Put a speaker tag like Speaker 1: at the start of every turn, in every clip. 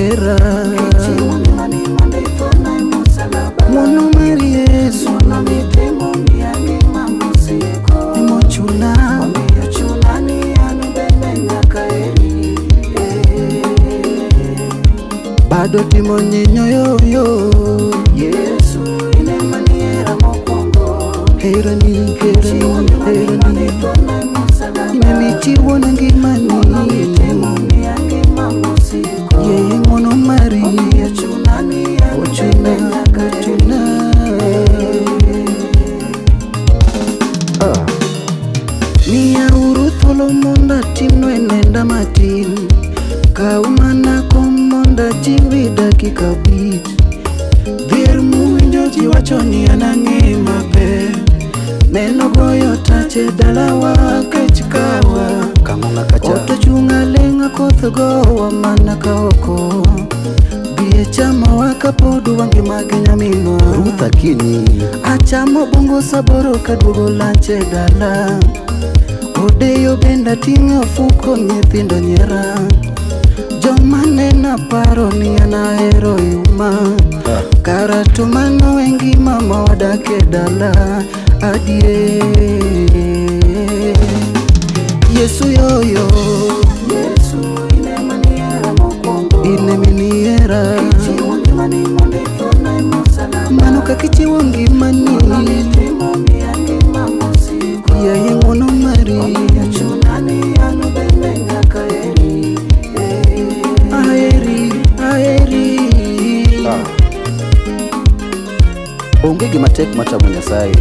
Speaker 1: hera. Ng'wono mar Yesu emochuna. Bado timo nyinyo yoyo. Herani, herani, herani. Inenichiwo na ngimani. Yeye ng'wono mari. Ochuna, ochuna.
Speaker 2: Ah.
Speaker 1: Miya uru thuolo mondo atimnu e nenda matin. Kaw mana kom mondo ajiwi dakika 5. Dhier muwinjo ji wacho ni an ang'e maber. Neno goyo tache dalawa kech kawa.
Speaker 2: Kang'ong'a kacha.
Speaker 1: Ot ochung' aling'a koth gowa mana ka oko. Bie chamowa kapod wangima gi nyaminwa.
Speaker 2: Ruth Akinyi.
Speaker 1: Achamo bongo saboro kaduogo lach e dala. Odeyo bende ating'o ofuko nyithindo nyiera. Joma nena paro ni an ahero yuma.
Speaker 2: Ah.
Speaker 1: Kara to mano e ngima ma wadak e dala adier. Yesu yoyo. In eminihera. Mano kaka ichiwo ngimani. Yaye ng'wono mari. Aheri, aheri.
Speaker 2: Ah. Onge gima tek matamo Nyasaye.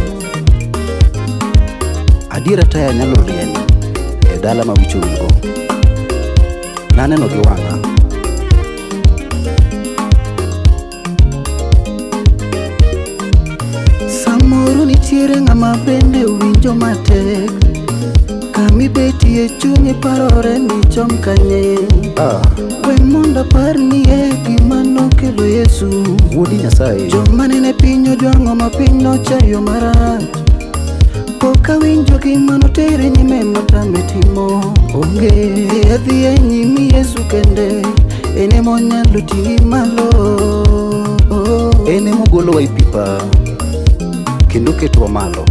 Speaker 2: Adiera taya nyalo rieny e dala ma wich owilgo. Naneno gi wang'a.
Speaker 1: Samoro nitiere ng'ama bende winjo matek. Kamibetie chunyi parore ni chom kanye.
Speaker 2: Ah.
Speaker 1: We mondo apar ni e gima nokelo Yesu.
Speaker 2: Wuodi Nyasaye.
Speaker 1: Joma nene piny ojwang'o ma piny nochayo marach. Pok awinjo gima notere nyime motame timo. Onge. Adhi e nyimi Yesu kende. En emonyalo ting'i malo.
Speaker 2: En emogolowa e pipa kendo ketowa malo.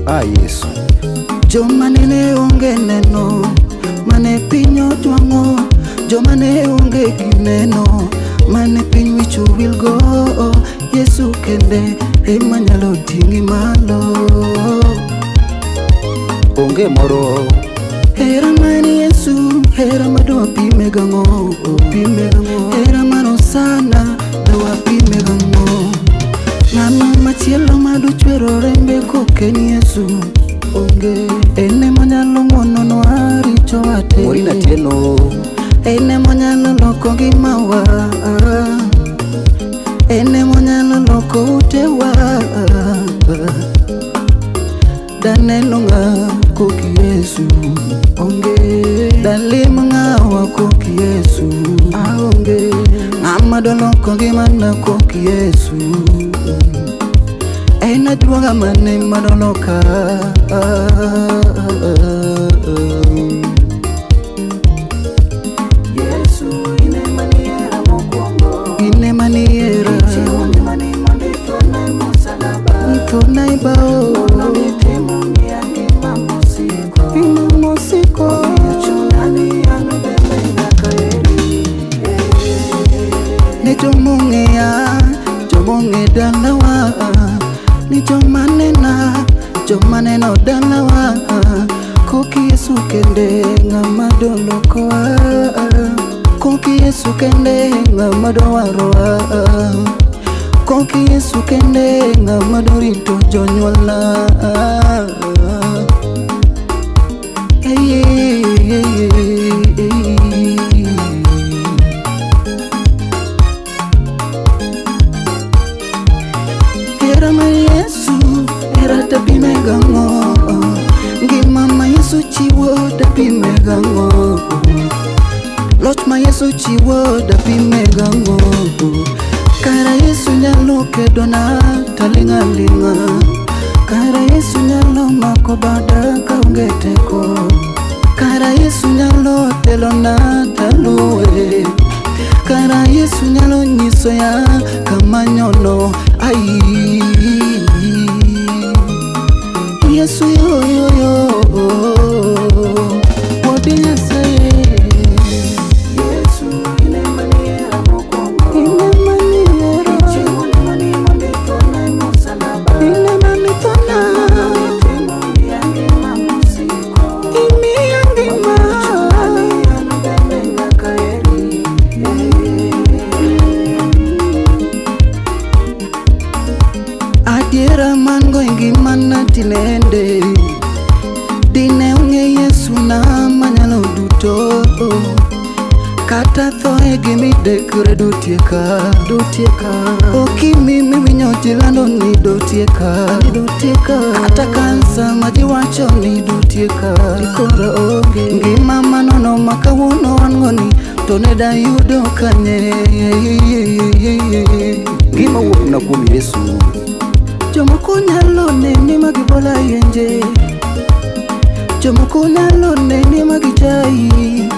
Speaker 2: Ah Yesu.
Speaker 1: Joma nene onge neno, mane piny ojwang'o, joma ne onge gi neno, mane piny wich owilgo, Yesu kende ema nyalo ting'i malo.
Speaker 2: Onge moro.
Speaker 1: Hera mar Yesu, hera ma dwa pime gang'o, pime gang'o. Hera mar Hosana, dwa pime gang'o. Ng'ano machielo madochwero rembe kok en Yesu, onge. En ema nyalo ng'wononwa richowa te.
Speaker 2: Maureen Atieno.
Speaker 1: En emonyalo loko ngimawa. En emonyalo loko utewa. Daneno ng'a kok Yesu, onge. Dalim ng'awa kok Yesu, aonge. Ng'ama doloko ngimana kok Yesu. En ajuoga mane madoloka. In ema nihera. Ithona e bao. Ngima mosiko. Ne jomong'eya, jomong'e dalawa, ni joma nena, joma neno dalawa, kok Yesu kende ng'ama dolokowa, kok Yesu kende ng'ama dowarowa, kok Yesu kende ng'ama dorito jonyuolna. Hey, hey, hey, hey. Hera mar Yesu, hera dapime gang'o? Ngima ma Yesu chiwo dapime gang'o? Loch ma Yesu chiwo dapime gang'o? Kara Yesu nyalo kedona taling' aling'a. Kara Yesu nyalo mako bada kaonge teko. Kara Yesu nyalo telo. otelona taluwe. Kara Yesu nyalo nyiso ya kama nyono ai. Yesu yo yo yo, Wuod Nyasaye.
Speaker 2: Yesu in ema nihera mokwongo.
Speaker 1: In ema nihero.
Speaker 2: Ichiwo ngimani mondo ithona e musalaba.
Speaker 1: In ema nithona.
Speaker 2: Itimo miya ngima mosiko.
Speaker 1: Imiya ngima.
Speaker 2: Ani an bende nyaka heri.
Speaker 1: Adiera man go e ngimana tinende. Dine ong'e Yesu na manyalo duto. Kata thoe gi midekre dotieka. Dotieka. Okimi miwinjo ji lando ni dotieka. Dotieka. Kata kansa ma ji wacho ni dotieka. Dikoro onge. Ngima manono ma kawuono wan go ni to ne dayudo kanye.
Speaker 2: Ngima wuok mana kuom Yesu.
Speaker 1: Jomoko nyalo neni ma gibola yenje. Jomoko nyalo neni ma gichayi.